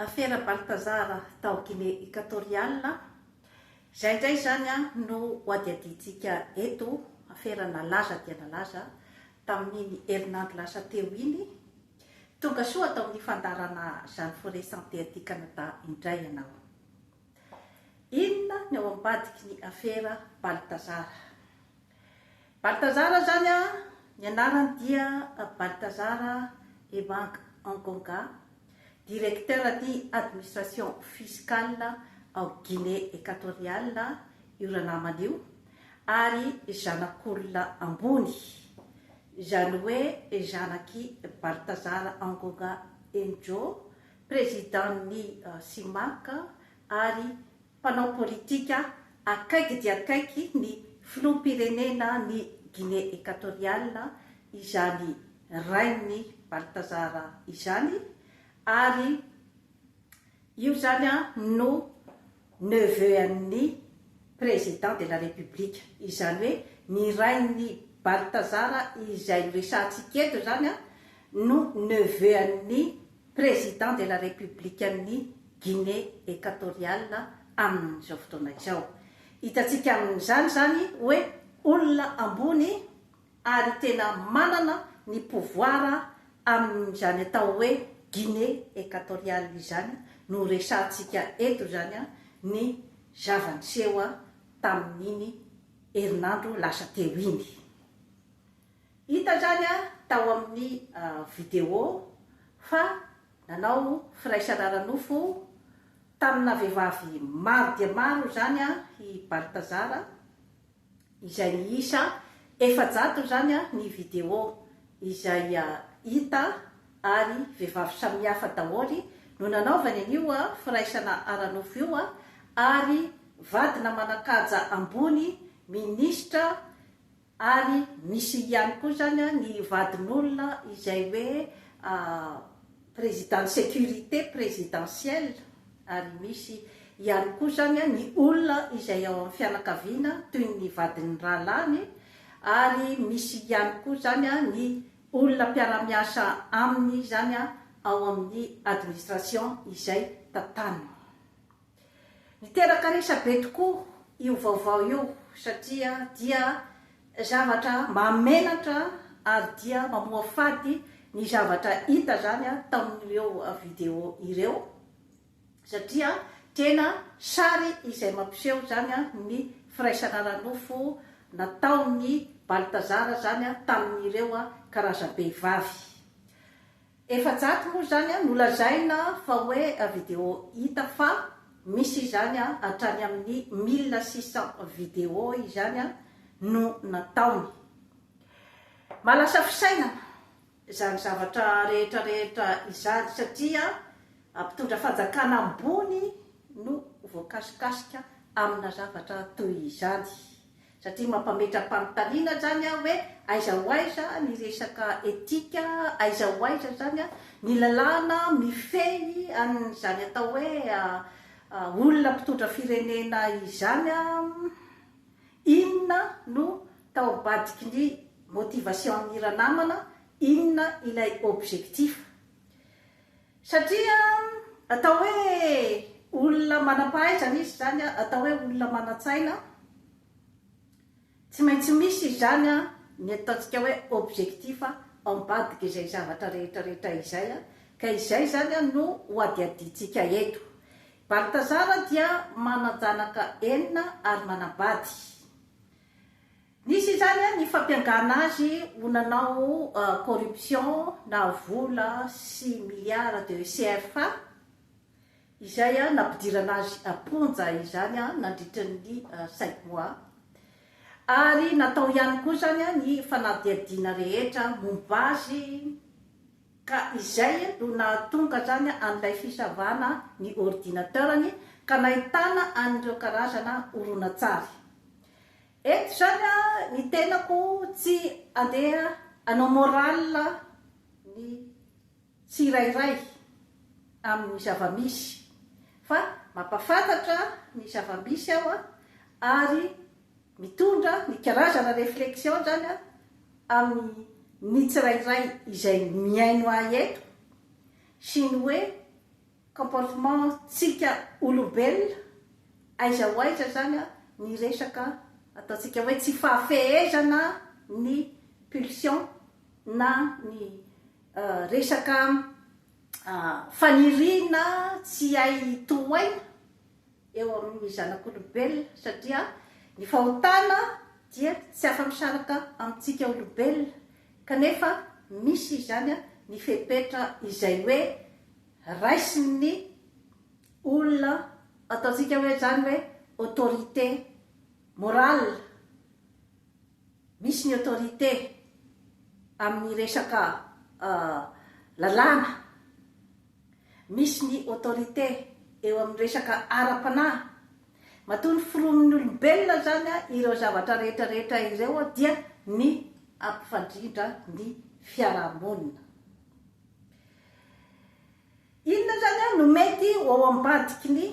Afera Balthazar tao Guinée Equatoriale, izay indray izany no ho hadihadiantsika eto, afera nalaza dia nalaza tamin'iny herinandro lasa teo iny. Tonga soa ato amin'ny fandaharana Jeanne Forêt Santé aty Canada indray ianao. Inona ny ao ambadiky ny afera Balthazar? Balthazar izany ny anarany dia Balthazar Ebang Engonga, Directeur ny Administration Fiscale ao Guinée Equatoriale io ranamana io ary zanak'olona ambony, izany hoe zanak'i Balthazar Engonga Endjo, Président-n'ny Simac ary mpanao politika akaiky dia akaiky ny filoham-pirenena ny Guinée Equatoriale izany rain'i Balthazar izany ary io izany no neveu an'ny Président de la République, izany hoe ny rain'i Balthazar izay noresahantsika eto izany no neveu an'ny Président de la République an'ny Guinée Equatoriale amin'izao fotoana izao. Hitantsika amin'izany izany hoe olona ambony ary tena manana ny pouvoir amin'izany atao hoe Guinée Equatoriale izany no resahantsika eto izany ny zava-niseho tamin'iny herinandro lasa teo iny. Hita izany tao amin'ny vidéo fa nanao firaisana ara-nofo tamina vehivavy maro dia maro izany i Balthazar, izay miisa 400 izany ny vidéo izay hita ary vehivavy samihafa daholo no nanaovany an'io firaisana ara-nofo io ary vadina manan-kaja ambony, minisitra, Ary misy ihany koa izany ny vadin'olona izay hoe président sécurité présidentielle ary misy ihany koa izany ny olona izay ao amin'ny fianakaviana toy ny vadin'ny rahalahiny ary misy ihany koa izany ny olona mpiara-miasa aminy izany ao amin'ny administration izay tantaniny. Niteraka resabe tokoa io vaovao io satria dia zavatra mahamenatra ary dia mamoafady ny zavatra hita izany tamin'ireo video ireo satria tena sary izay mampiseho izany ny firaisana ara-nofo nataon'i Balthazar izany tamin'ireo karazam-behivavy. 400 moa izany no lazaina fa hoe video hita fa misy izany hatrany amin'ny 1600 video izany no nataony. Mahalasa fisainana izany zavatra rehetra rehetra izany satria mpitondra fanjakana ambony no voakasikasika amina zavatra toy izany. Satria mampametra-panontaniana izany aho hoe aiza ho aiza ny resaka etika, aiza ho aiza izany ny lalàna mifehy an'izany atao hoe olona mpitondra firenena izany, inona no tao ambadiky ny motivation-n'ny ranamana, inona ilay objectif. Satria atao hoe olona manam-pahaizana izy izany, atao hoe olona manan-tsaina, tsy maintsy misy izany ny ataontsika hoe objectif ao ambadik'izay zavatra rehetra rehetra izay, ka izay izany no ho hadihadiantsika eto. Balthazar dia manan-janaka enina ary manambady. Nisy izany ny fampiangana azy ho nanao corruption na vola sy milliards de CFA izay nampidirana azy am-ponja izany nandritra ny cinq mois. Ary natao ihany koa izany ny fanadihadiana rehetra momba azy ka izay no nahatonga izany an'ilay fisavana ny ordinateur-ny ka nahitana an'ireo karazana horonantsary. Eto izany ny tenako tsy andeha hanao morale ny tsirairay amin'ny zava-misy fa mampafantatra ny zava-misy aho ary mitondra ny karazana réflexion izany amin'ny tsirairay izay mihaino ahy eto sy ny hoe. comportement tsika olombelona, aiza ho aiza zany ny resaka ataontsika hoe tsy fahafehezana ny pulsion na ny resaka faniriana tsy hay tohaina eo amin'ny zanak'olombelona, satria ny fahotana dia tsy afa-misaraka amintsika olombelona, kanefa misy izany ny fepetra izay hoe raisin'ny olona ataontsika hoe izany hoe autorité morale, misy ny autorité amin'ny resaka lalàna, misy ny autorité eo amin'ny resaka ara-panahy, matoa ny foronin'ny olombelona izany ireo zavatra rehetra rehetra ireo dia ny hampifandrindra ny fiarahamonina. Inona izany no mety ho ao ambadiky ny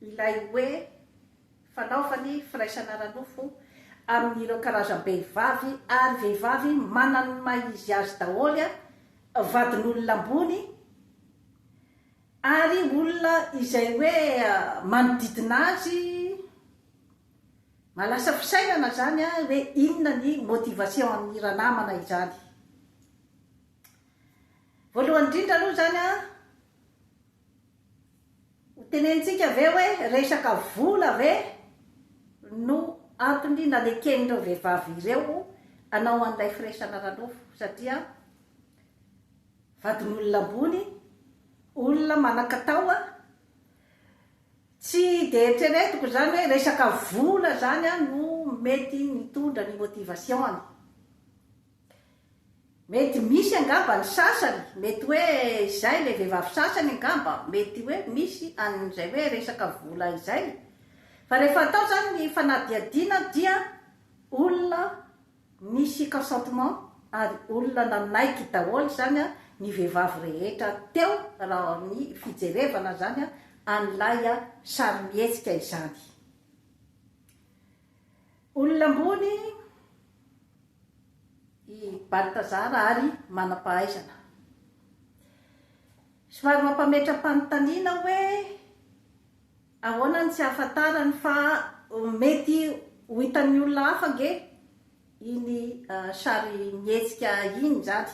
ilay hoe fanaovany firaisana ara-nofo amin'ireo karazam-behivavy ary vehivavy manana ny maha izy azy daholo, vadin'olona ambony ary olona izay hoe manodidina azy, mahalasa fisainana izany hoe inona ny motivation an'ny ranamana izany. Voalohany indrindra aloha izany an, ho tenenintsika ve hoe resaka vola ve no antony naneken'ireo vehivavy ireo hanao an'ilay firaisana ara-nofo satria vadin'olona ambony, olona manan-katao an, tsy dia eritreretiko izany hoe resaka vola izany no mety nitondra ny motivation-ny. Mety misy angamba ny sasany, mety hoe izay ilay vehivavy sasany angamba, mety hoe misy an'izay hoe resaka vola izay. Fa rehefa atao izany ny fanadihadiana dia olona nisy consentement ary olona nanaiky daholo izany ny vehivavy rehetra teo raha ny fijerevana izany an'ilay sarimihetsika izany. Olona ambony i Balthazar ary manam-pahaizana. Somary mampametra-panontaniana hoe ahoana no tsy ahafantarany fa mety ho hitan'ny olona hafa ange iny sarimihetsika iny izany.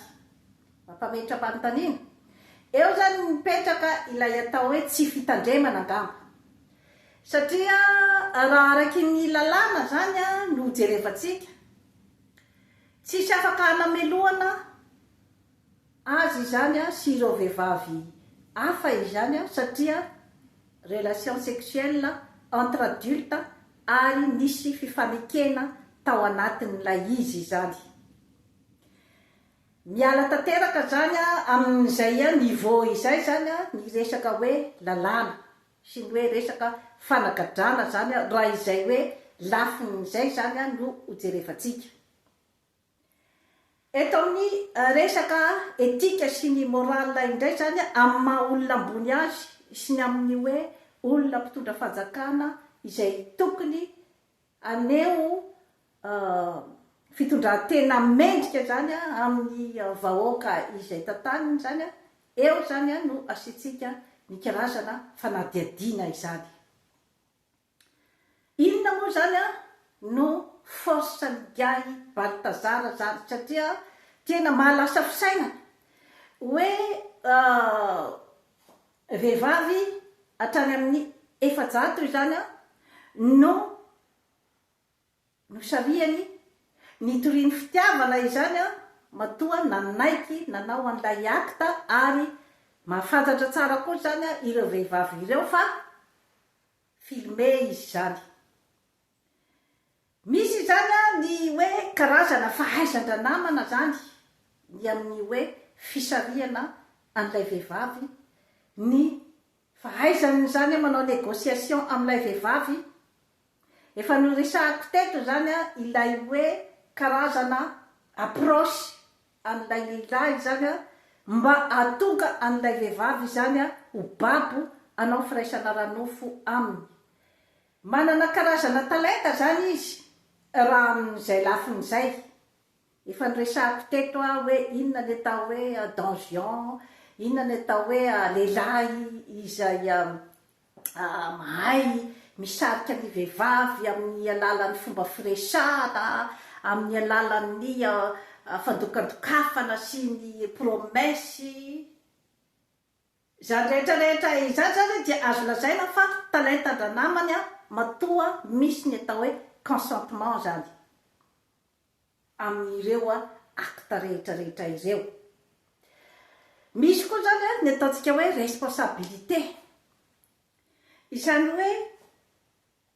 Mampametra-panontaniana. Eo izany mipetraka ilay atao hoe tsy fitandremana angamba. Satria raha araky ny lalàna izany no jerevantsika, tsisy afaka hanamelohana azy izany sy ireo vehivavy hafa izany satria relation sexuelle entre adultes ary nisy fifanekena tao anatin'ilay izy izany. Miala tanteraka izany amin'izay niveau izay izany ny resaka hoe lalàna sy ny hoe resaka fanagadrana izany raha izay hoe lafiny izay izany no hojerevantsika. Eto amin'ny resaka etika sy ny morale indray izany amin'ny maha olona ambony azy sy ny amin'ny hoe olona mpitondra fanjakana izay tokony Haneho fitondran-tena mendrika izany amin'ny vahoaka izay tantaniny izany, eo izany no asiantsika ny karazana fanadihadiana izany. Inona moa izany no force an'ingahy Balthazar izany satria tena mahalasa fisainana hoe Vehivavy hatrany amin'ny 400 izany no nosarihany nitoriany fitiavana izany matoa nanaiky nanao an'ilay acte ary mahafantatra tsara koa izany ireo vehivavy ireo fa filme izy izany. Misy izany ny hoe karazana fahaizan-dranamana izany ny amin'ny hoe fisarihana an'ilay vehivavy, ny fahaizany izany manao négociation amin'ilay vehivavy. Efa noresahako teto izany ilay hoe karazana approche an'ilay lehilahy izany mba hahatonga an'ilay vehivavy izany ho babo hanao firaisana ara-nofo aminy. Manana karazana talenta zany izy raha amin'izay lafiny izay. Efa noresahako teto aho hoe inona ny atao hoe Don Juan, Inona ny atao hoe lehilahy izay mahay misarika ny vehivavy amin'ny alalan'ny fomba firesahana, amin'ny alalan'ny fandokandokafana sy ny promesse. Izany rehetra rehetra izany izany dia azo lazaina fa talentan-dranamany matoa misy ny atao hoe consentement izany amin'ireo acte rehetra rehetra ireo. Misy koa izany ny ataontsika hoe responsabilité. Izany hoe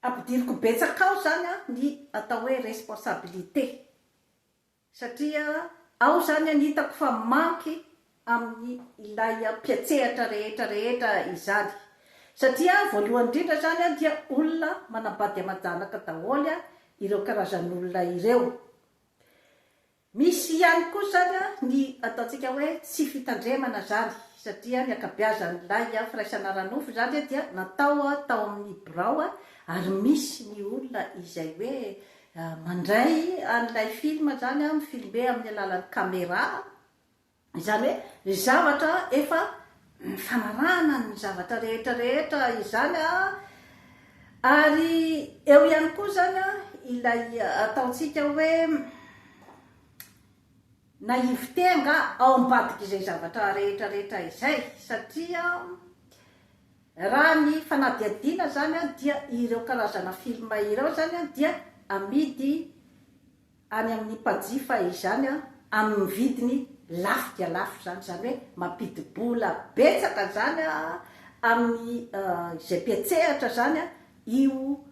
ampidiriko betsaka ao izany ny atao hoe responsabilité. Satria ao izany ny hitako fa manque amin'ny ilay mpiatsehatra rehetra rehetra izany. Satria voalohany indrindra izany dia olona manambady aman-janaka daholo ireo karazan'olona ireo. Misy ihany koa izany ny ataontsika hoe tsy fitandremana izany satria ny ankabeazan'ilay firaisana ara-nofo izany dia natao tao amin'ny birao ary misy ny olona izay hoe mandray an'ilay film izany, mi-filmer amin'ny alalan'ny camera. Izany hoe ny zavatra efa nifanarahana ny zavatra rehetra rehetra izany an, ary eo ihany koa izany an ilay ataontsika hoe naïveté angaha ao ambadik'izay zavatra rehetra rehetra izay satria raha ny fanadihadiana izany an dia ireo karazana film ireo izany an dia amidy any amin'ny mpanjifa izany amin'ny vidiny lafo dia lafo izany, izany hoe mampidi-bola betsaka izany amin'ny izay mpiantsehatra izany io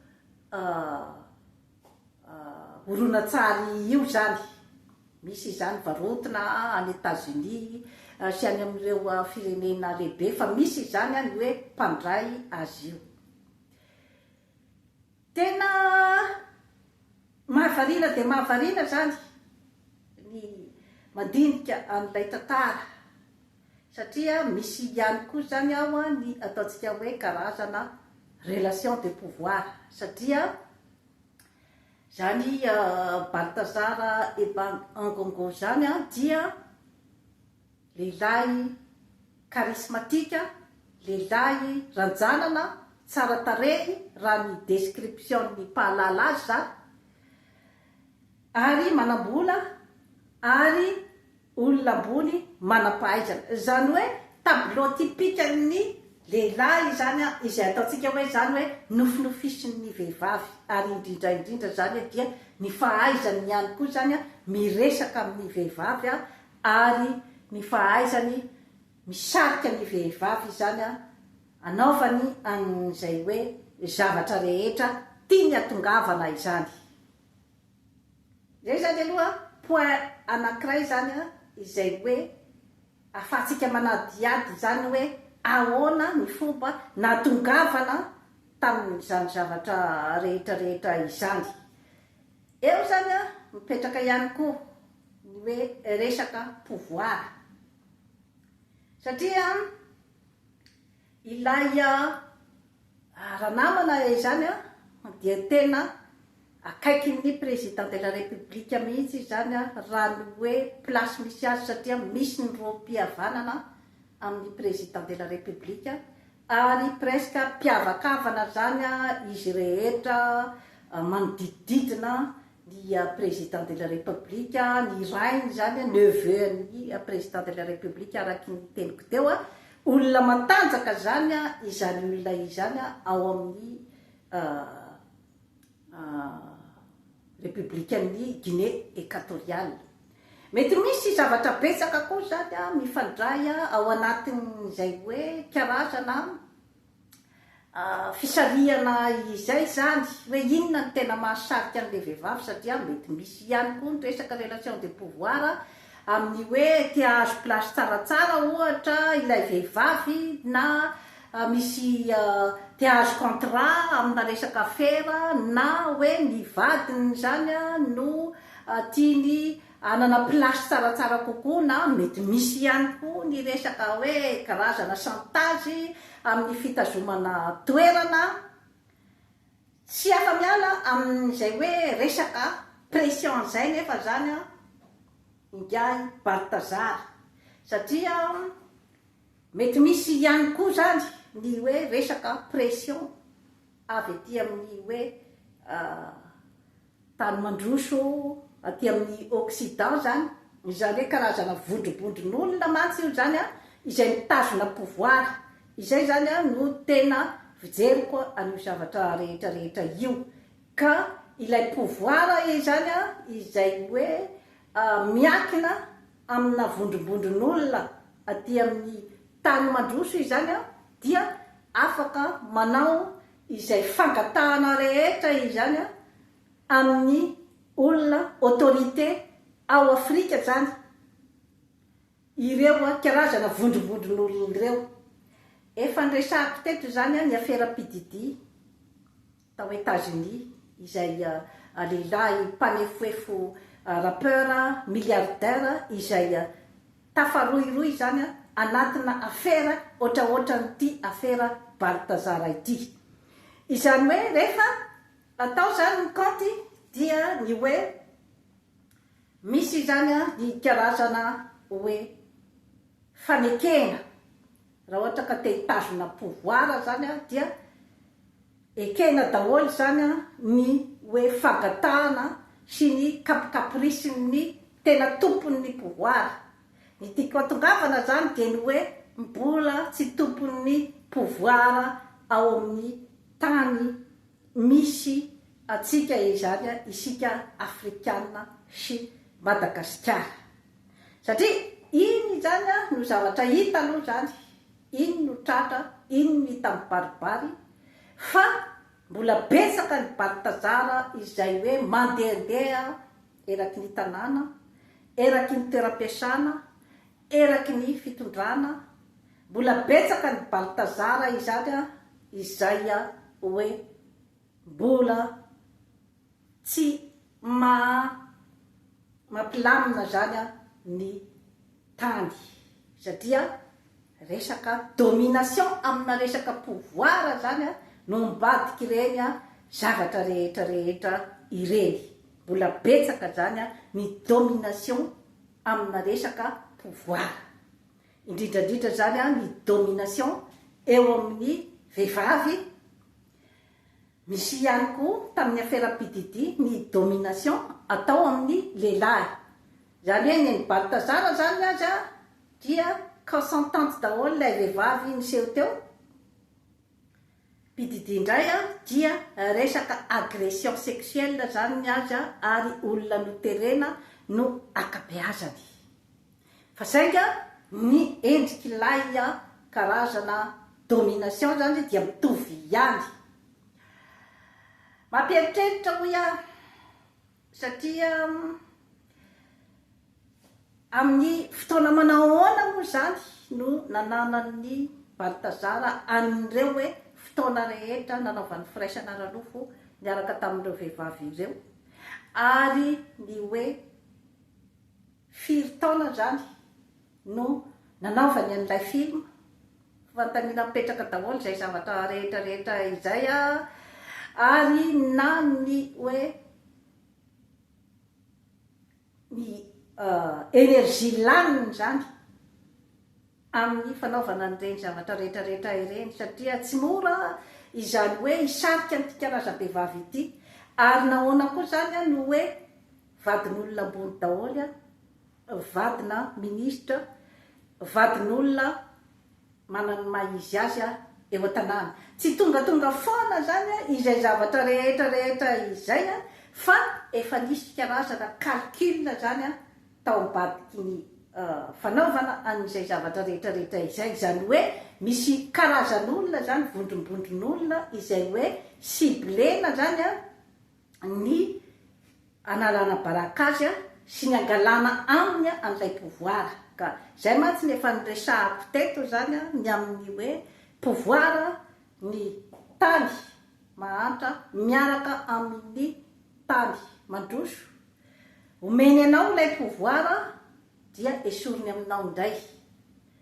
horonantsary io izany. Misy izany varotina any Etats-Unis sy any amin'ireo firenena lehibe fa misy izany ny hoe mpandray azy io. Tena mahavariana dia mahavariana izany ny mandinika an'ilay tantara satria misy ihany koa izany ao ny ataontsika hoe karazana relation de pouvoir satria izany Balthazar Ebang Engongo izany dia Lehilahy charismatique, lehilahy ranjanana, tsara tarehy raha ny description-n'ny mpahalala azy izany, ary manam-bola ary olona ambony manam-pahaizana. Izany hoe tableau typique-n'ny lehilahy izany izay ataontsika hoe izany hoe nofinofisin'ny vehivavy ary indrindra indrindra izany dia ny fahaizany ihany koa izany miresaka amin'ny vehivavy ary ny fahaizany misarika ny vehivavy izany anaovany an'izay hoe zavatra rehetra tiany atongavana izany. Izay izany aloha point anankiray izany izay hoe ahafahantsika manadihady izany hoe ahoana ny fomba nahatongavana tamin'izany zavatra rehetra rehetra izany. Eo izany mipetraka ihany koa ny hoe resaka pouvoir. Satria ilay ranamana izany dia tena akaikin'ny président de la république mihitsy izany raha ny hoe place misy azy satria misy ny rohim-pihavanana amin'ny président de la république ary presque mpihavakavana izany izy rehetra manodidididina ny président de la république, ny rainy izany, neveu an'ny président de la république araky ny teniko teo, olona matanjaka izany izany olona izany ao amin'ny Repoblikan'i Guinée Equatoriale. Mety misy zavatra betsaka koa izany mifandray ao anatin'izay hoe karazana fisarihana izay izany, hoe inona no tena mahasarika an'ilay vehivavy satria mety misy ihany koa ny resaka relation de pouvoir amin'ny hoe te hahazo place tsaratsara ohatra ilay vehivavy na misy te hahazo contrat amina resaka afera na hoe ny vadiny izany no tiany hanana place tsaratsara kokoa na mety misy ihany koa ny resaka hoe karazana chantage amin'ny fitazomana toerana. Tsy afa-miala amin'izay hoe resaka pression izay nefa izany ingahy Balthazar satria. Mety misy ihany koa izany ny hoe resaka pression avy aty amin'ny hoe tany mandroso aty amin'ny Occident izany, izany hoe karazana vondrobondron'olona mantsy io izany izay mitazona pouvoir. Izay izany no tena fijeriko an'io zavatra rehetra rehetra io. Ka ilay pouvoir izany izay hoe miankina amina vondrombondron'olona aty amin'ny tany mandroso izany dia afaka manao izay fangatahana rehetra izany amin'ny olona autorité ao Afrika izany ireo karazana vondrombondron'olona ireo. Efa niresahako teto izany ny afera PDD. tao Etats-Unis izay lehilahy mpanefoefo rappeur milliardaire izay tafarohirohy izany anatina afera ohatraohatran'ity afera Balthazar ity. Izany hoe rehefa atao izany ny kaonty dia ny hoe misy izany ny karazana hoe fanekena raha ohatra ka te hitazona pouvoir izany dia Ekena daholo izany ny hoe fangatahana sy ny caprice-n'ny tena tompon'ny pouvoir. Ny tiako hatongavana izany dia ny hoe mbola tsy tompon'ny pouvoir ao amin'ny tany misy antsika izany isika Afrikana sy Madagasikara. Satria iny izany no zavatra hita aloha izany, iny no tratra, iny no hita mibaribary fa mbola betsaka ny Baltazar izay hoe mandehandeha eraky ny tanàna, eraky ny toeram-piasana, eraky ny fitondrana, mbola betsaka ny Baltazar izany izay hoe mbola tsy maha mampilamina izany ny tany satria resaka domination amina resaka pouvoir izany no ambadik'ireny zavatra rehetra rehetra ireny. Mbola betsaka izany ny domination amina resaka pouvoir. Indrindra indrindra izany ny domination eo amin'ny vehivavy. Misy ihany koa tamin'ny afera PDD ny domination atao amin'ny lehilahy. Izany hoe nen'i Balthazar izany ny azy dia consentante daholo ilay vehivavy niseho teo. PDD indray dia resaka agression sexuelle izany ny azy ary olona noterena no ankabeazany. Fa sainga ny endrik'ilay karazana domination izany dia mitovy ihany. Mampieritreritra hoy aho satria amin'ny fotoana manao ahoana moa izany no nananan'i Balthazar an'ireo hoe fotoana rehetra nanaovany firaisana ara-nofo niaraka tamin'ireo vehivavy ireo ary ny hoe Firy taona izany no nanaovany an'ilay film? Fanontaniana mipetraka daholo izay zavatra rehetra rehetra izay ary na ny hoe ny énergie laniny izany amin'ny fanaovana an'ireny zavatra rehetra rehetra ireny satria tsy mora izany hoe hisarika an'ity karazam-behivavy ity ary nahoana koa izany no hoe Vadin'olona ambony daholo an, vadina ministra, vadin'olona manana ny maha izy azy eo an-tanàna. Tsy tongatonga foana izany izay zavatra rehetra rehetra izay fa efa nisy karazana calcul izany tao ambadiky ny fanaovana an'izay zavatra rehetra rehetra izay. Izany hoe misy karazan'olona izany, vondrombondron'olona izay hoe ciblena izany ny analana baraka azy sy ny angalana aminy an'ilay pouvoir ka izay mantsy ny efa niresahako teto izany ny amin'ny hoe pouvoir ny tany mahantra miaraka amin'ny tany mandroso omeny anao ilay pouvoir dia esoriny aminao indray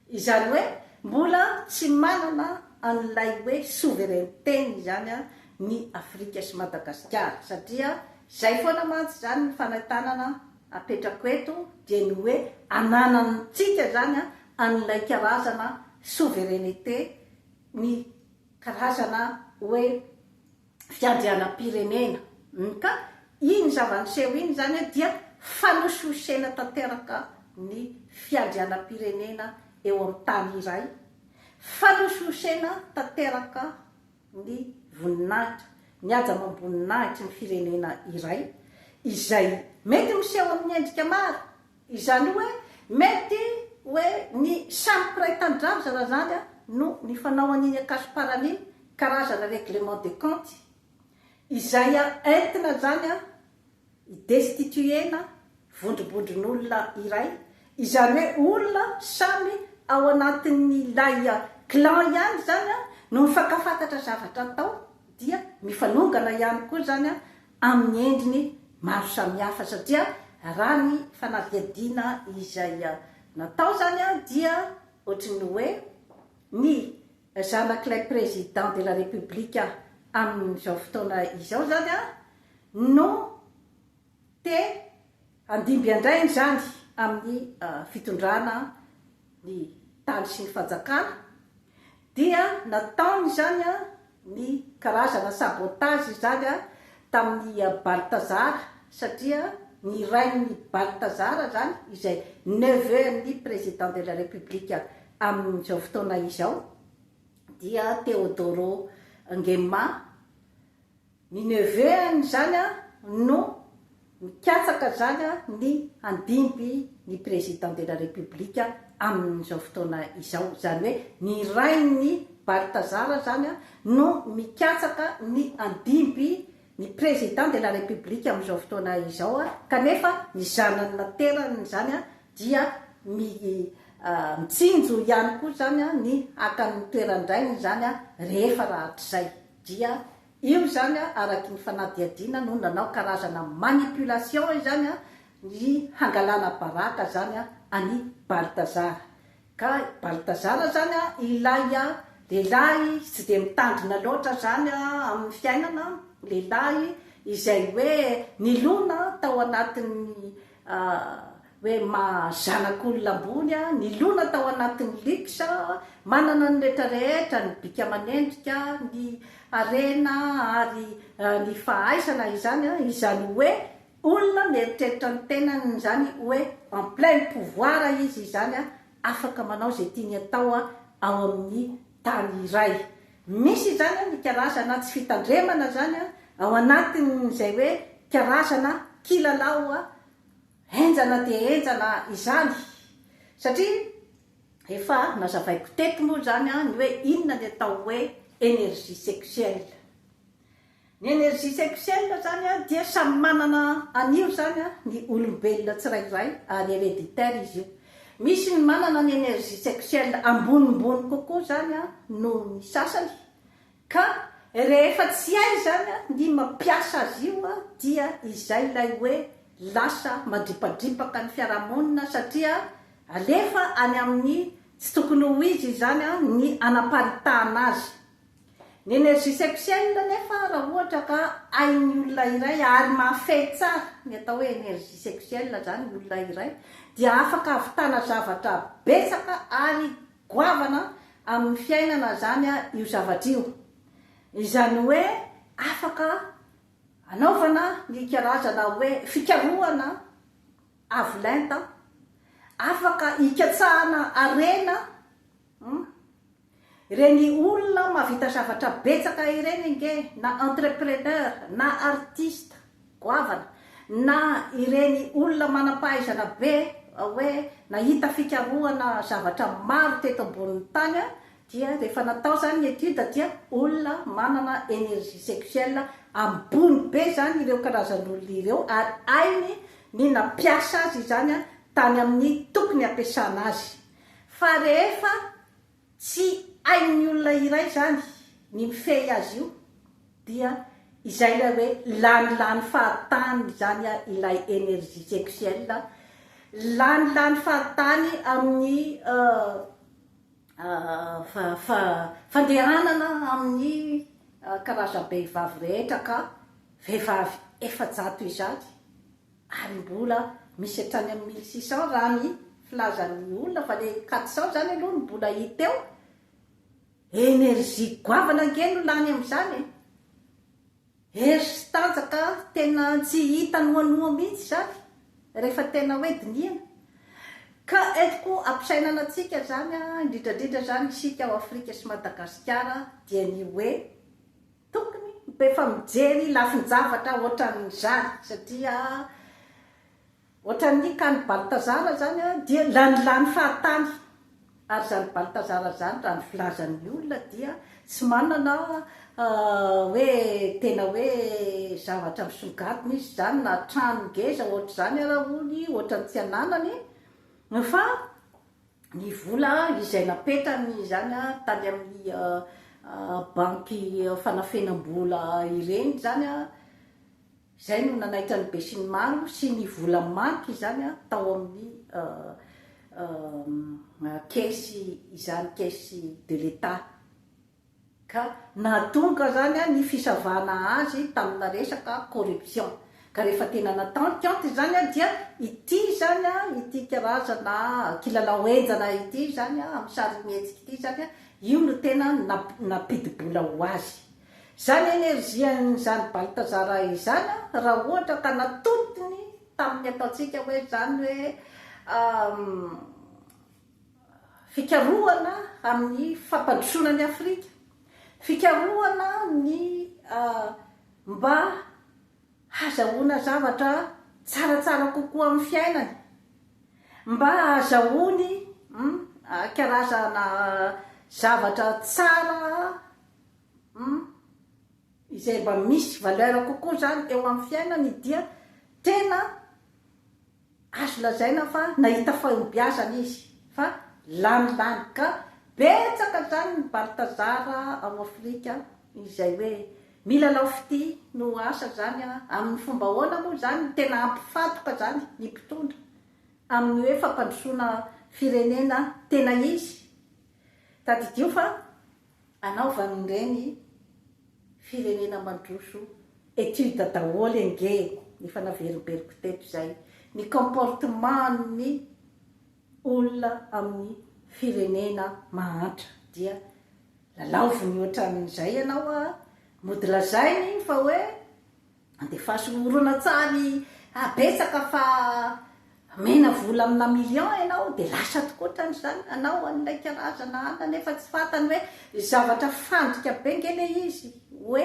Izany hoe mbola tsy manana an'ilay hoe souveraineté-ny izany ny Afrika sy Madagasikara satria izay foana mantsy izany ny fanentanana apetrako eto dia ny hoe ananantsika izany an'ilay karazana souveraineté, ny karazana hoe fiandrianam-pirenena. Ka iny zava-niseho iny izany dia fanosihosena tanteraka ny fiandrianam-pirenena eo amin'ny tany iray, fanosihosena tanteraka ny voninahitra, ny haja amam-boninahitry ny firenena iray, izay mety miseho amin'ny endrika maro. Izany hoe mety hoe ny samy mpiray tanindrazana izany no nifanao an'iny Ankasiparana iny, karazana règlement de compte, izay entina izany hi-destituer-na vondrombondron'olona iray, izany hoe olona samy ao anatin'ilay clan ihany izany no mifankafantatra zavatra atao dia mifanongana ihany koa izany amin'ny endriny maro samihafa satria raha ny fanadihadiana izay natao izany dia ohatry ny hoe ny zanak'ilay président de la république amin'izao fotoana izao izany no te handimby an-drainy izany amin'ny fitondrana ny tany sy ny fanjakana dia nataony izany ny karazana sabotage izany tamin'i Balthazar satria ny rain'i Balthazar izany izay neveu an'ny président de la république amin'izao fotoana izao dia Teodoro Nguema. Ny neveu-ny izany no mikatsaka izany ny handimby ny président de la république amin'izao fotoana izao. Izany hoe ny rain'i Balthazar izany no mikatsaka ny handimby ny président de la république amin'izao fotoana izao kanefa ny zanany naterany izany dia mitsinjo ihany koa izany ny haka ny toeran-drainy izany rehefa rahatrizay dia Io izany araky ny fanadihadiana no nanao karazana manipulation izany ny hangalana baraka izany an'i Balthazar. Ka i Balthazar izany ilay lehilahy tsy dia mitandrina loatra izany amin'ny fiainana, lehilahy izay hoe nilona tao anatin'ny hoe maha zanak'olona ambony, nilona tao anatin'ny luxe, manana ny rehetra rehetra, ny bika aman'endrika, ny harena ary ny fahaizana izany, izany hoe olona mieritreritra ny tenany izany hoe en plein pouvoir izy izany, afaka manao izay tiany atao ao amin'ny tany iray. Misy izany ny karazana tsy fitandremana izany ao anatin'izay hoe karazana kilalao Henjana dia henjana izany satria efa nazavaiko teto moa izany ny hoe inona ny atao hoe energie sexuelle. Ny energie sexuelle izany dia samy manana an'io izany ny olombelona tsirairay ary hereditaire izy io. Misy ny manana ny energie sexuelle ambonimbony kokoa izany noho ny sasany Ka rehefa tsy hay izany ny mampiasa azy io dia izay ilay hoe lasa mandripadripaka ny fiarahamonina satria alefa any amin'ny tsy tokony ho izy izany ny anaparitahana azy. Ny energie sexuelle nefa raha ohatra ka hain'ny olona iray ary mahafehy tsara ny atao hoe energie sexuelle izany ny olona iray dia afaka ahavitana zavatra betsaka ary Goavana amin'ny fiainana izany io zavatra io. Izany hoe afaka anaovana ny karazana hoe fikarohana avo lenta, afaka hikatsahana harena, hum. Ireny olona mahavita zavatra betsaka ireny ange na entrepreneur na artiste goavana na ireny olona manam-pahaizana be hoe nahita fikarohana zavatra maro teto ambonin'ny tany dia rehefa natao izany ny étude dia olona manana énergie sexuelle ambony be izany ireo karazan'olona ireo ary hainy ny nampiasa azy izany tany amin'ny tokony hampiasana azy fa rehefa Tsy hain'ny olona iray izany ny mifehy azy io dia izay ilay hoe lanilany fahatany izany ilay energie sexuelle, lanilany fahatany amin'ny fandehanana amin'ny karazam-behivavy rehetra ka vehivavy 400 izany. Ary mbola misy hatrany amin'ny 1600 raha ny filazan'ny olona fa le 400 zany aloha no mbola hita eo. Energie goavana ange no lany amin'izany e! Hery sy tanjaka tena tsy hita noanoa mihitsy izany rehefa tena hoe dinihana. Ka entiko ampisainana antsika izany, indrindra indrindra izany isika ao Afrika sy Madagasikara dia ny hoe tokony mba efa mijery lafin-javatra ohatran'izany satria Ohatran'ny kany Baltazar zany dia lanilany fahatany ary izany Baltazar izany raha ny filazan'ny olona dia tsy manana hoe tena hoe zavatra misongadina izy izany na trano ngeza ohatr'izany ara hono ohatran'ny tsy ananany fa ny vola izay napetrany izany tany amin'ny banky fanafenam-bola ireny izany Izay no nanaitra ny besinimaro sy ny vola manky izany tao amin'ny caisse izany, caisse de l'Etat. Ka nahatonga izany ny fisavana azy tamina resaka corruption. Ka rehefa tena natao ny kaonty izany dia ity izany, ity karazana kilalao henjana ity izany amin'ny sarimihetsika ity izany, io no tena nampidi-bola ho azy. Izany energie-n'izany Balthazar izany raha ohatra ka natodiny tamin'ny ataontsika hoe izany hoe fikarohana amin'ny fampandrosoana an'i Afrika, fikarohana ny mba hazahoana zavatra tsaratsara kokoa amin'ny fiainany, mba hahazahoany karazana zavatra tsara Hum. Izay mba misy valeur kokoa izany eo amin'ny fiainany dia tena azo lazaina fa nahita fahombiazana izy fa lany lany ka betsaka izany ny Balthazar ao Afrika izay hoe milalao fitia no asa izany amin'ny fomba ahoana moa izany no tena hampifantoka izany ny mpitondra amin'ny hoe fampandrosoana firenena tena izy. Tadidio fa Anaovan'ireny firenena mandroso étude daholo ange efa naverimberiko teto izay ny comportement-n'ny olona amin'ny firenena mahantra dia lalaoviny ohatran'izay ianao a, mody lazainy fa hoe Andefaso horonantsary betsaka fa omena vola amina million ianao dia lasa tokoa ohatran'izany anao an'ilay karazana anona nefa tsy fantany hoe zavatra fandrika be nge le izy hoe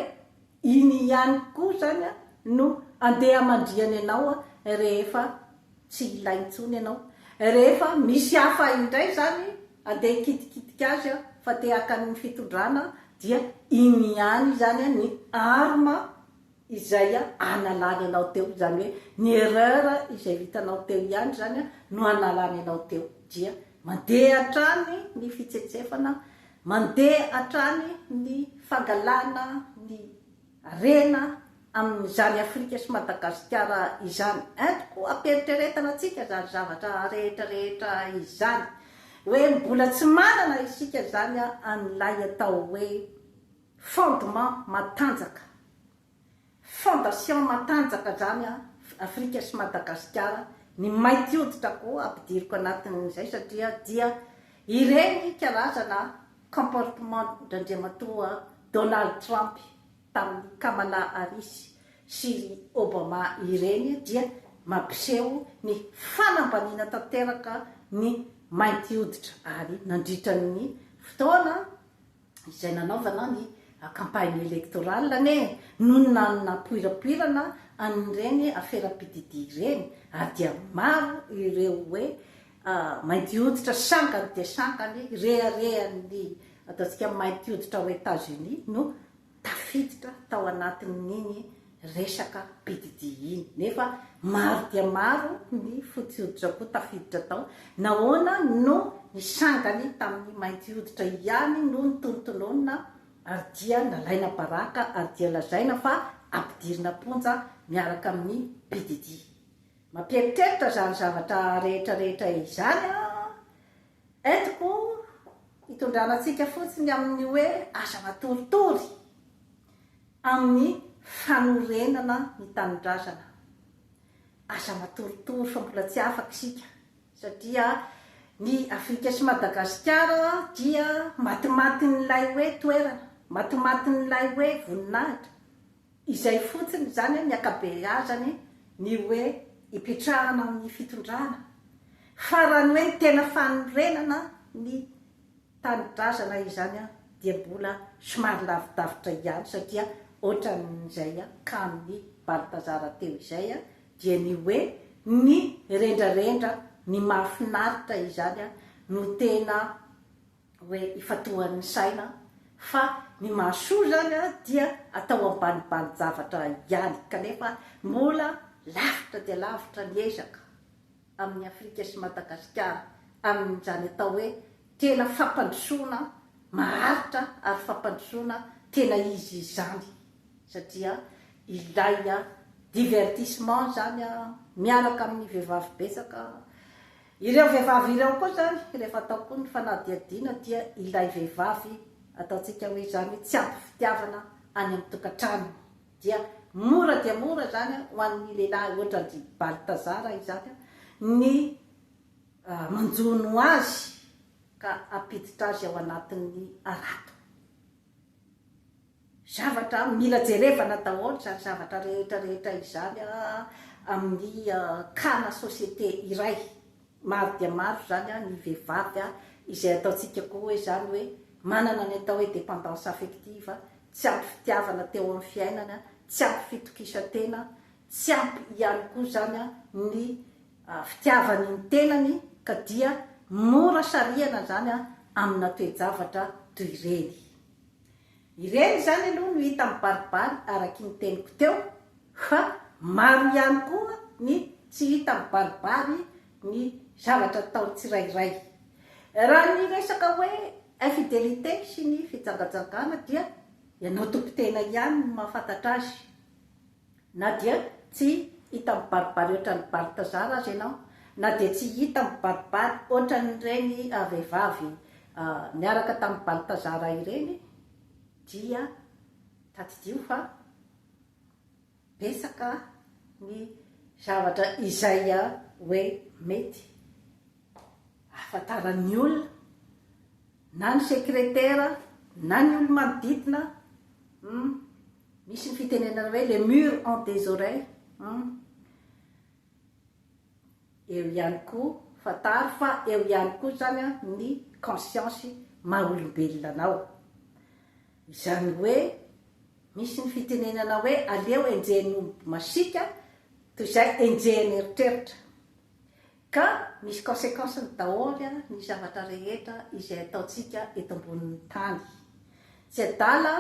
iny ihany koa zany no andeha hamandrihany anao rehefa tsy ilainy intsony ianao rehefa misy hafa indray zany andeha hikitikitika azy fa te haka ny fitondrana dia iny ihany izany ny arme izay analany anao teo, izany hoe ny erreur izay vitanao teo ihany izany no analany anao teo, dia mandeha hatrany ny fitsetsefana, mandeha hatrany ny fangalana ny harena amin'izany Afrika sy Madagasikara izany. Entiko ampiheritreretana antsika izany zavatra rehetra rehetra izany, hoe mbola tsy manana isika izany an'ilay atao hoe Fondement matanjaka, fondation matanjaka zany an, Afrika sy Madagasikara, ny mainty hoditra koa ampidiriko anatin'izay satria dia ireny karazana comportement ndr'Andriamatoa Donald Trump tamin'i Kamala Harris sy ry Obama ireny dia mampiseho ny fanambaniana tanteraka ny mainty hoditra ary nandritra ny fotoana izay nanaovana ny campagne électorale anie no nanapoirapoirana an'ireny afera PDD ireny ary dia maro ireo hoe mainty hoditra sangany dia sangany reharehan'ny ataontsika mainty hoditra ao Etats Unis no tafiditra tao anatin'iny resaka PDD iny nefa maro dia maro ny fotsy hoditra koa tafiditra tao, nahoana no ny sangany tamin'ny mainty hoditra ihany no notonontononina ary dia nalaina baraka ary dia lazaina fa ampidirina am-ponja miaraka amin'ny PDD. Mampieritreritra izany zavatra rehetra rehetra izany an! Entiko hitondrana antsika fotsiny amin'ny hoe aza matoritory amin'ny fanorenana ny tanindrazana. Aza matoritory fa mbola tsy afaka isika satria Ny Afrika sy Madagasikara dia matimatin'ilay hoe toerana, matimatin'ilay hoe voninahitra. Izay fotsiny izany ny ankabeazany ny hoe ipetrahana amin'ny fitondrana. Fa raha ny hoe ny tena fanorenana ny tanindrazana izany dia mbola somary lavidavitra ihany satria ohatran'izay kanon'i Balthazar teo izay dia ny hoe ny rendrarendra, ny mahafinaritra izany no tena hoe ifantohan'ny saina fa ny mahasoa izany dia atao ambanibanin-javatra ihany kanefa mbola lavitra dia lavitra ny ezaka amin'i Afrika sy Madagasikara amin'izany atao hoe tena fampandrosoana maharitra ary fampandrosoana tena izy izany satria ilay divertissement izany miaraka amin'ny vehivavy betsaka. Ireo vehivavy ireo koa izany rehefa atao koa ny fanadihadiana dia ilay vehivavy ataontsika hoe izany tsy ampy fitiavana any amin'ny tokantranony dia mora dia mora izany ho an'ny lehilahy ohatran-dry Balthazar izany ny manjono azy ka hampiditra azy ao anatin'ny harato. Zavatra mila jerevana daholo izany zavatra rehetra rehetra izany amin'ny cas-na société iray. Maro dia maro izany ny vehivavy izay ataontsika koa hoe izany hoe manana ny atao hoe dépendance affective, tsy ampy fitiavana teo amin'ny fiainana, tsy ampy fitokisan-tena, tsy ampy ihany koa izany ny fitiavany ny tenany ka dia mora sarihana izany amina toe-javatra toy ireny. Ireny izany aloha no hita mibaribary araky ny teniko teo fa maro ihany koa ny tsy hita mibaribary ny zavatra ataon'ny tsirairay. Raha ny resaka hoe infidélité sy ny fijangajangana dia ianao tompon-tena ihany no mahafantatra azy. Na dia tsy hita mibaribary ohatran'i Balthazar aza ianao, na dia tsy hita mibaribary ohatran'ireny vehivavy niaraka tamin'i Balthazar ireny, dia tadidio fa betsaka ny zavatra izay hoe mety ahafantaran'ny olona, na ny sekretera, na ny olo-manodidina, hum. Misy ny fitenenana hoe les murs ont des oreilles hum. Eo ihany koa, fantaro fa eo ihany koa izany ny conscience maha olombelona anao. Izany hoe misy ny fitenenana hoe aleo enjehin'ny omby masiaka toy izay enjehin'ny eritreritra. Ka misy consequence-ny daholo ny zavatra rehetra izay ataontsika eto ambonin'ny tany. Tsy adala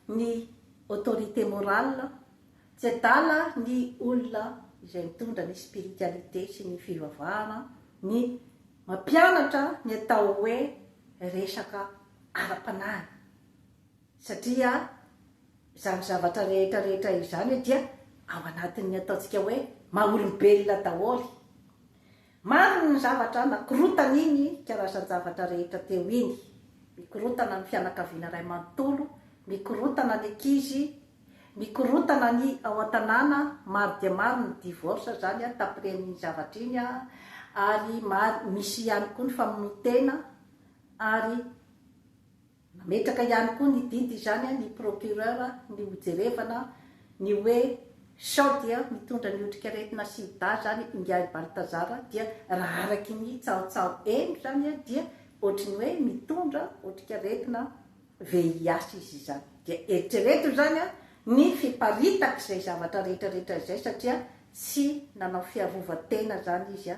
ny autorité morale, tsy adala ny olona izay mitondra ny spiritualité sy ny fivavahana, ny mampianatra ny atao hoe resaka ara-panahy. Satria izany zavatra rehetra rehetra izany dia ao anatin'ny ataontsika hoe maha olombelona daholo. Maro ny zavatra nakorotana iny karazan-javatra rehetra teo iny. Mikorontana ny fianakaviana iray manontolo, mikorontana ny ankizy, mikorontana ny ao an-tanàna, maro dia maro ny divorce izany tapiren'iny zavatra iny ary maro, misy ihany koa ny famonoan-tena ary Nametraka ihany koa ny didy izany ny procureur ny hojerevana ny hoe sao dia mitondra ny otrikaretina sida izany ingahy Balthazar dia raha araky ny tsahotsaho heno izany dia ohatry ny hoe mitondra otrikaretina VIH izy izany. Dia eritrereto izany ny fiparitak'izay zavatra rehetra rehetra izay satria tsy nanao fiarovan-tena izany izy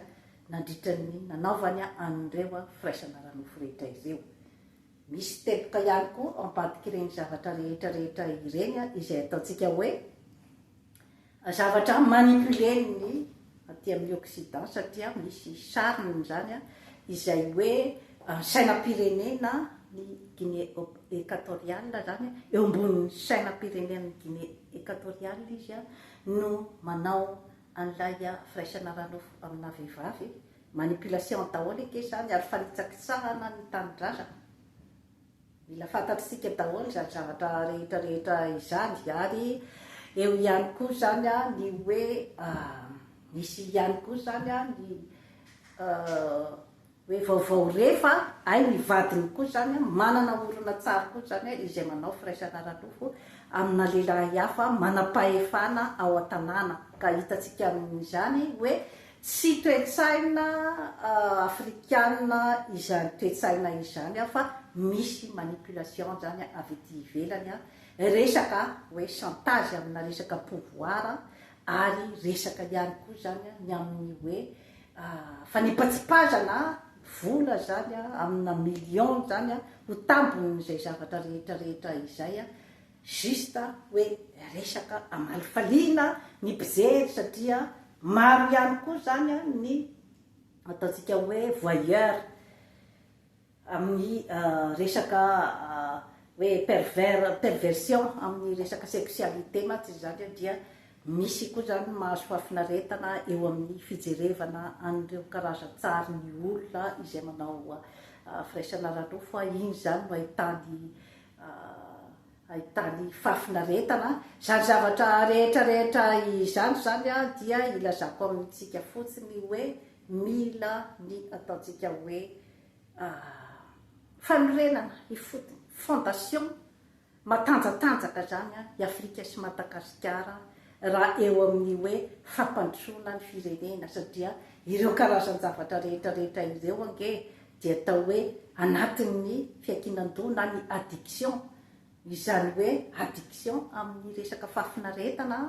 nandritra ny nanaovany an'ireo firaisana ara-nofo rehetra ireo. Misy teboka ihany koa ao ambadik'ireny zavatra rehetra rehetra ireny izay ataontsika hoe zavatra manipuler-n'ny aty amin'ny Occident satria misy sariny izany izay hoe sainam-pirenena ny Guinée Equatoriale izany, eo ambonin'ny sainam-pirenen'ny Guinée Equatoriale izy no manao an'ilay firaisana ara-nofo amina vehivavy. Manipulation daholo ange izany ary fanitsakitsahana ny tanindrazana. Mila fantatr'isika daholo izany zavatra rehetra rehetra izany ary eo ihany koa izany ny hoe misy ihany koa izany ny. Hoe vaovao re fa hay ny vadiny koa izany manana horonantsary koa izany izay manao firaisana ara-nofo amina lehilahy hafa manam-pahefana ao an-tanàna. Ka hitantsika amin'izany hoe tsy toe-tsaina afrikana izany toe-tsaina izany fa misy manipulation izany avy ety ivelany, resaka hoe chantage amina resaka pouvoir ary resaka ihany koa izany ny amin'ny hoe Fanipatsipazana vola zany amina millions zany ho tambin'izay zavatra rehetra rehetra izay juste hoe resaka amalifaliana ny mpijery satria maro ihany koa zany ny ataontsika hoe voyeur amin'ny resaka hoe pervers, perversion amin'ny resaka sexualité mantsy izany dia misy koa izany mahazo fahafinaretana eo amin'ny fijerevana an'ireo karazan-tsarin'ny olona izay manao firaisana ara-nofo, iny izany no ahitany ahitany fahafinaretana. Izany zavatra rehetra rehetra izany izany dia ilazako amintsika fotsiny hoe mila ny ataontsika hoe Fanorenana ifotony, fondation, matanjatanjaka izany i Afrika sy Madagasikara raha eo amin'ny hoe fampandrosoana ny firenena satria ireo karazan-javatra rehetra rehetra ireo ange dia atao hoe anatin'ny fiankinan-doha na ny addiction, izany hoe addiction amin'ny resaka fahafinaretana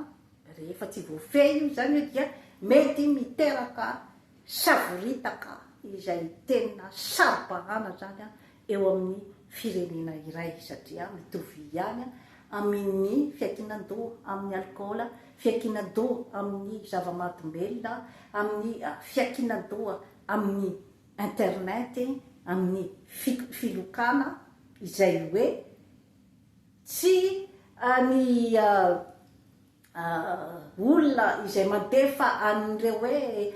rehefa tsy voafehy io izany dia mety miteraka Savoritaka izay tena saro-bahana izany eo amin'ny firenena iray satria mitovy ihany amin'ny fiankinan-doha amin'ny alikaola, fiankinan-doha amin'ny zava-mahadomelina, amin'ny fiankinan-doha amin'ny internet, amin'ny filokana izay hoe tsy ny olona izay mandefa an'ireo hoe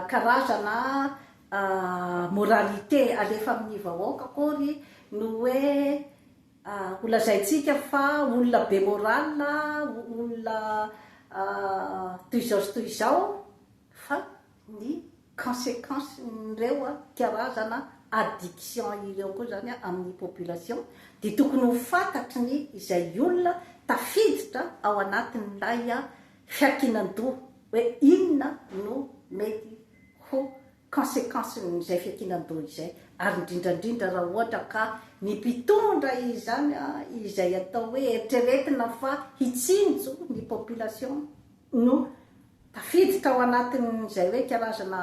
karazana moralité alefa amin'ny vahoaka akory no hoe ho lazaintsika fa olona be morale, olona toy izao sy toy izao fa ny consequence-n'ireo karazana addiction ireo koa izany amin'ny population dia tokony ho fantatry ny izay olona tafiditra ao anatin'ilay fiankinan-doha hoe inona no mety ho consequence-n'izay fiankinan-doha izay ary indrindra indrindra raha ohatra ka ny mpitondra izany izay atao hoe eritreretina fa hitsinjo ny population no Tafiditra ao anatin'izay hoe karazana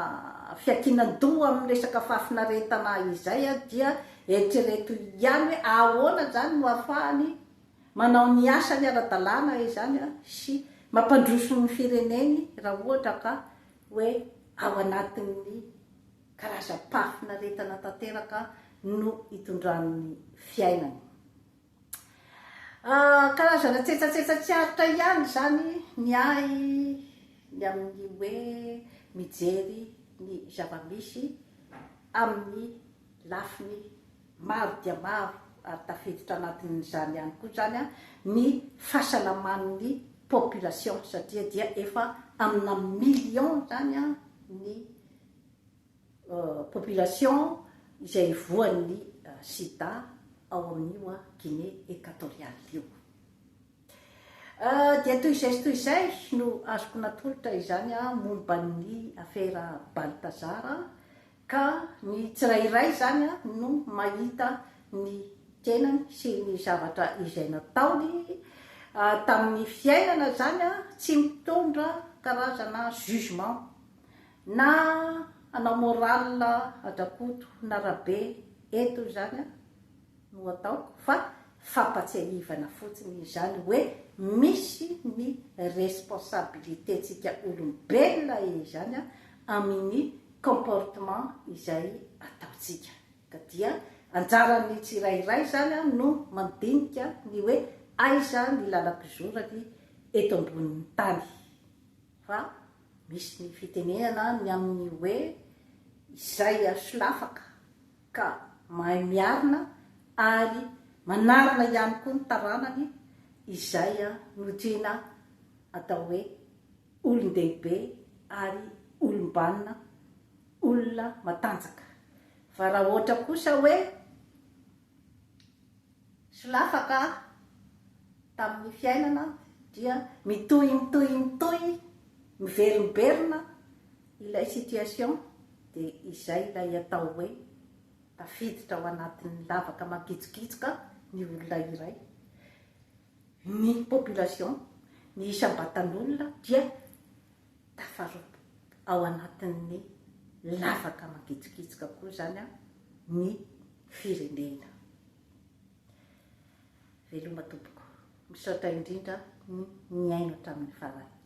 fiankinan-doha amin'ny resaka fahafinaretana izay dia eritrereto ihany hoe ahoana izany no ahafahany manao ny asany ara-dalàna izany sy mampandroso ny fireneny raha ohatra ka hoe ao anatin'ny karazam-pahafinaretana tanteraka no itondrany ny fiainany. Karazana tsetsatsetsa tsy aritra ihany izany ny ahy ny amin'ny hoe mijery ny zava-misy amin'ny lafiny maro dia maro ary tafiditra anatin'izany ihany koa izany ny fahasalaman'ny population satria dia efa amina millions izany ny population izay voan'ny sida ao amin'io Guinée Equatoriale io. Dia toy izay sy toy izay no azoko natolotra izany momba ny afera Balthazar ka ny tsirairay izany no mahita ny tenany sy ny zavatra izay nataony tamin'ny fiainana izany tsy mitondra karazana jugement Na hanao morale adrakoto na rabe eto izany no ataoko fa fampatsiahivana fotsiny izany hoe misy ny responsabilité-tsika olombelona izany amin'ny comportement izay ataontsika. Ka dia anjaran'ny tsirairay izany no mandinika ny hoe aiza ny lalam-pizorany eto ambonin'ny tany. Fa Misy ny fitenenana ny amin'ny hoe izay solafaka ka mahay miarina ary manarina ihany koa ny taranany izay no tena atao hoe olon-dehibe ary olom-banona, olona matanjaka. Fa raha ohatra kosa hoe solafaka tamin'ny fiainana dia mitohy mitohy mitohy miverimberina ilay situation dia izay ilay atao hoe tafiditra ao anatin'ny lavaka mangitsokitsoka ny olona iray. Ny population, ny isam-batan'olona dia tafarobo ao anatin'ny lavaka mangitsokitsoka koa izany ny firenena. Veloma tompoko. Misaotra indrindra ny nihaino hatramin'ny farany.